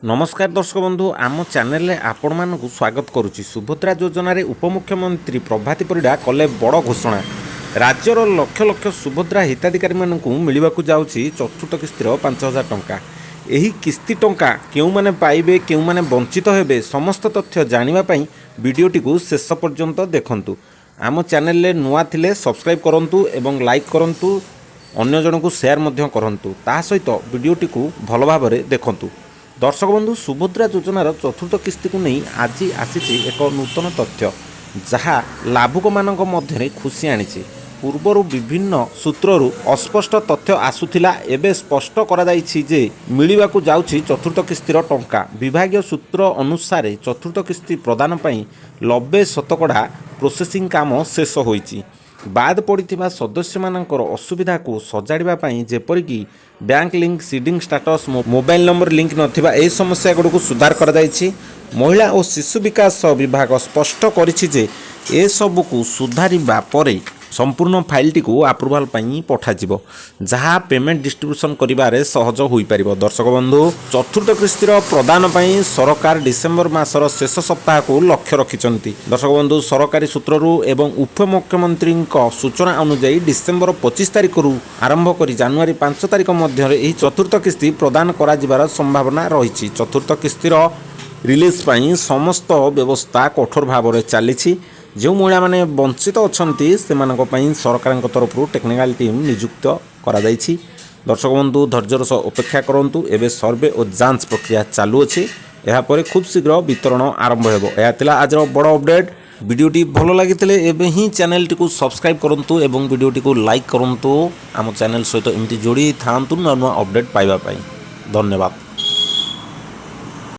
ନମସ୍କାର ଦର୍ଶକ ବନ୍ଧୁ, ଆମ ଚ୍ୟାନେଲରେ ଆପଣମାନଙ୍କୁ ସ୍ୱାଗତ କରୁଛି। ସୁଭଦ୍ରା ଯୋଜନାରେ ଉପମୁଖ୍ୟମନ୍ତ୍ରୀ ପ୍ରଭାତୀ ପରିଡ଼ା କଲେ ବଡ଼ ଘୋଷଣା। ରାଜ୍ୟର ଲକ୍ଷ ଲକ୍ଷ ସୁଭଦ୍ରା ହିତାଧିକାରୀମାନଙ୍କୁ ମିଳିବାକୁ ଯାଉଛି ଚତୁର୍ଥ କିସ୍ତିର 5000 ଟଙ୍କା। ଏହି କିସ୍ତି ଟଙ୍କା କେଉଁମାନେ ପାଇବେ, କେଉଁମାନେ ବଞ୍ଚିତ ହେବେ, ସମସ୍ତ ତଥ୍ୟ ଜାଣିବା ପାଇଁ ଭିଡ଼ିଓଟିକୁ ଶେଷ ପର୍ଯ୍ୟନ୍ତ ଦେଖନ୍ତୁ। ଆମ ଚ୍ୟାନେଲରେ ନୂଆ ଥିଲେ ସବସ୍କ୍ରାଇବ୍ କରନ୍ତୁ ଏବଂ ଲାଇକ୍ କରନ୍ତୁ, ଅନ୍ୟ ଜଣଙ୍କୁ ସେୟାର ମଧ୍ୟ କରନ୍ତୁ। ତା ସହିତ ଭିଡ଼ିଓଟିକୁ ଭଲ ଭାବରେ ଦେଖନ୍ତୁ। ଦର୍ଶକ ବନ୍ଧୁ, ସୁଭଦ୍ରା ଯୋଜନାର ଚତୁର୍ଥ କିସ୍ତିକୁ ନେଇ ଆଜି ଆସିଛି ଏକ ନୂତନ ତଥ୍ୟ, ଯାହା ଲାଭୁକମାନଙ୍କ ମଧ୍ୟରେ ଖୁସି ଆଣିଛି। ପୂର୍ବରୁ ବିଭିନ୍ନ ସୂତ୍ରରୁ ଅସ୍ପଷ୍ଟ ତଥ୍ୟ ଆସୁଥିଲା। ଏବେ ସ୍ପଷ୍ଟ କରାଯାଇଛି ଯେ ମିଳିବାକୁ ଯାଉଛି ଚତୁର୍ଥ କିସ୍ତିର ଟଙ୍କା। ବିଭାଗୀୟ ସୂତ୍ର ଅନୁସାରେ, ଚତୁର୍ଥ କିସ୍ତି ପ୍ରଦାନ ପାଇଁ 90% ପ୍ରୋସେସିଂ କାମ ଶେଷ ହୋଇଛି। ବାଦ ପଡ଼ିଥିବା ସଦସ୍ୟମାନଙ୍କର ଅସୁବିଧାକୁ ସଜାଡ଼ିବା ପାଇଁ, ଯେପରିକି bank link, seeding status, mobile number link ନଥିବା, ଏହି ସମସ୍ୟାଗୁଡ଼ିକୁ ସୁଧାର କରାଯାଇଛି। ମହିଳା ଓ ଶିଶୁ ବିକାଶ ବିଭାଗ ସ୍ପଷ୍ଟ କରିଛି ଯେ ଏସବୁକୁ ସୁଧାରିବା ପରେ ସମ୍ପୂର୍ଣ୍ଣ ଫାଇଲଟିକୁ ଆପ୍ରୁଭାଲ୍ ପାଇଁ ପଠାଯିବ, ଯାହା ପେମେଣ୍ଟ ଡିଷ୍ଟ୍ରିବ୍ୟୁସନ୍ କରିବାରେ ସହଜ ହୋଇପାରିବ। ଦର୍ଶକ ବନ୍ଧୁ, ଚତୁର୍ଥ କିସ୍ତିର ପ୍ରଦାନ ପାଇଁ ସରକାର ଡିସେମ୍ବର ମାସର ଶେଷ ସପ୍ତାହକୁ ଲକ୍ଷ୍ୟ ରଖିଛନ୍ତି। ଦର୍ଶକ ବନ୍ଧୁ, ସରକାରୀ ସୂତ୍ରରୁ ଏବଂ ଉପମୁଖ୍ୟମନ୍ତ୍ରୀଙ୍କ ସୂଚନା ଅନୁଯାୟୀ, ଡିସେମ୍ବର 25 ତାରିଖରୁ ଆରମ୍ଭ କରି ଜାନୁଆରୀ 5 ତାରିଖ ମଧ୍ୟରେ ଏହି ଚତୁର୍ଥ କିସ୍ତି ପ୍ରଦାନ କରାଯିବାର ସମ୍ଭାବନା ରହିଛି। ଚତୁର୍ଥ କିସ୍ତିର ରିଲିଜ୍ ପାଇଁ ସମସ୍ତ ବ୍ୟବସ୍ଥା କଠୋର ଭାବରେ ଚାଲିଛି। ଯେଉଁ ମହିଳାମାନେ ବଞ୍ଚିତ ଅଛନ୍ତି, ସେମାନଙ୍କ ପାଇଁ ସରକାରଙ୍କ ତରଫରୁ ଟେକ୍ନିକାଲ ଟିମ୍ ନିଯୁକ୍ତ କରାଯାଇଛି। ଦର୍ଶକ ବନ୍ଧୁ, ଧୈର୍ଯ୍ୟର ସହ ଅପେକ୍ଷା କରନ୍ତୁ। ଏବେ ସର୍ଭେ ଓ ଯାଞ୍ଚ ପ୍ରକ୍ରିୟା ଚାଲୁଅଛି। ଏହାପରେ ଖୁବ୍ ଶୀଘ୍ର ବିତରଣ ଆରମ୍ଭ ହେବ। ଏହା ଥିଲା ଆଜିର ବଡ଼ ଅପଡେଟ୍। ଭିଡ଼ିଓଟି ଭଲ ଲାଗିଥିଲେ ଏବେ ହିଁ ଚ୍ୟାନେଲଟିକୁ ସବସ୍କ୍ରାଇବ୍ କରନ୍ତୁ ଏବଂ ଭିଡ଼ିଓଟିକୁ ଲାଇକ୍ କରନ୍ତୁ। ଆମ ଚ୍ୟାନେଲ ସହିତ ଏମିତି ଯୋଡ଼ି ଥାଆନ୍ତୁ ନୂଆ ନୂଆ ଅପଡେଟ୍ ପାଇବା ପାଇଁ। ଧନ୍ୟବାଦ।